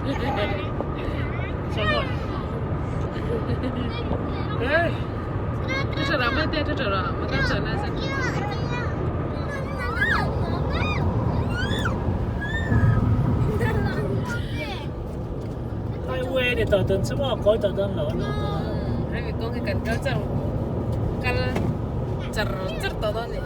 Hemi kawng hi kan kal char kal char char tawh dawn a ni.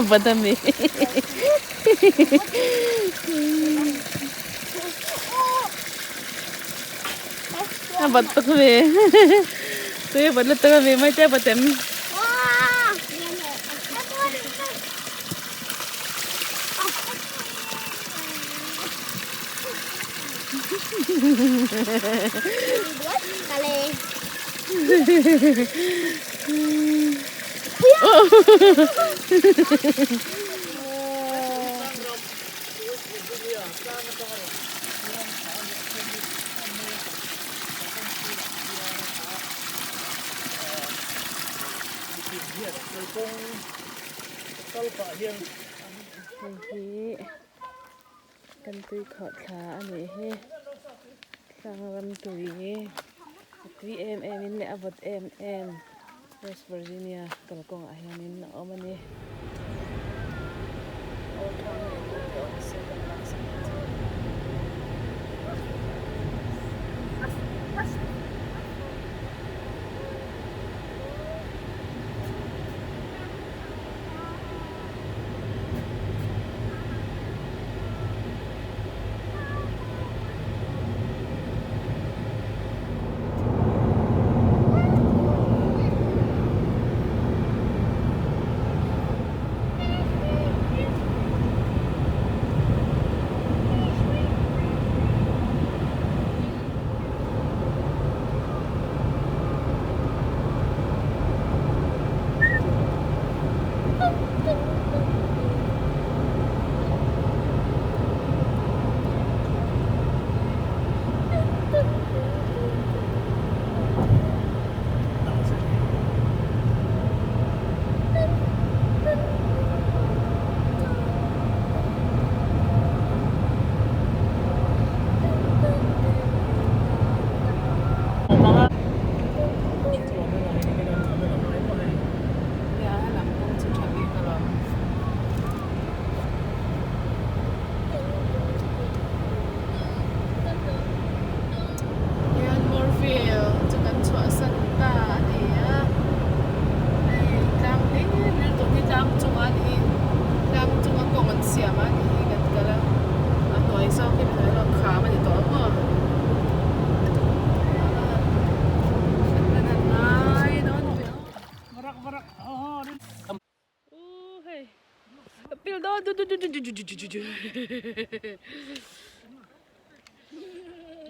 Badami. Bat tak ve. Tui bat la tak ve mai te batem. Hei hi kan tui khawhthla a nih hi tlang ram tui a tui em em in leh a vawt em em West Virginia kalkawngah hianin a awm a ni.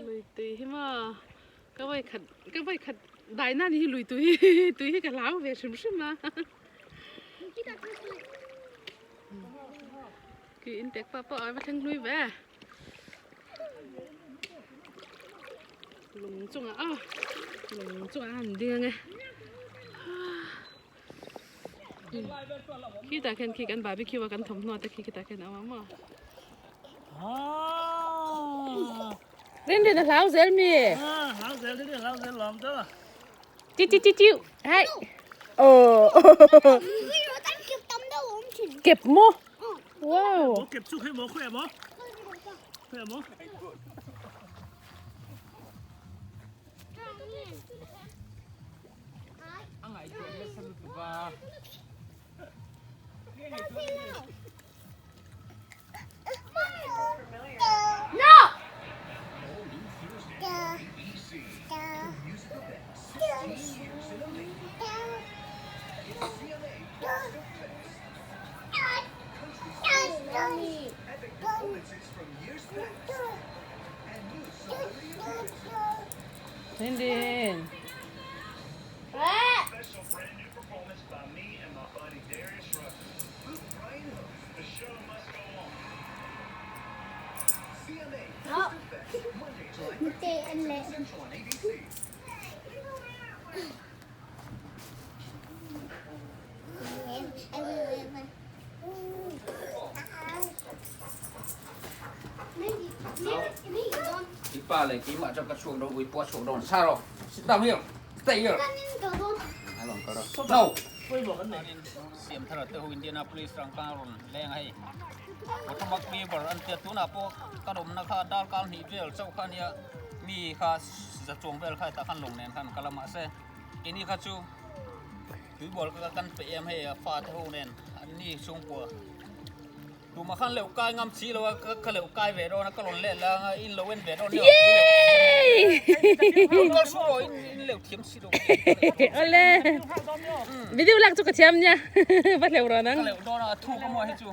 Lui tui hi maw ka vawi khat ka vawi khat dai na ni hi lui tui hi tui hi ka hlau ve hrim hrim a khi in tek pah pawh a va thleng hlui ve lung chungah aw lung chungah a han ding ang e. Khitah khian khi kan barbecue a kan thawmhnaw te khi khitah khian a awm a maw. Rin rin a hlau zel mi. Hlau zel rin hlau zel lawm chu. Ti ti ti ti. Hai. Oh. Kep mo. Wow. Kep chu khai mo khai mo. Khai mo. A ngaihtuah nasa lutuk a. Dindin. I pa leh keimah chuan ka chhuak dawn ui pawh a chhuak dawn sa rawh sit down here stay here a rawn kal a no siam thar te ho Indianapolis rang khan a rawn leng a hei Potomac River an tia tunah pawh ka rawmna kha dar kal hnih vel chauh kha ania mi kha za chuang vel kha hetah khan lawng nen khan kal a mahse keini kha chu tuibawlh kha kan peih em hei a fate ho nen an ni chhungkua Tumah khan leuh kai ngam chi lo a, ka leuh kai ve dawn a, ka rawn let lang a, in lo en ve dawn nia. Yay! Rawn kal suh rawh, in leuh thiam si lo. Ole. Video lak chu ka thiam nia. Va hleuh rawn ang. Ka leuh dawn a, a thuk a maw hi chu.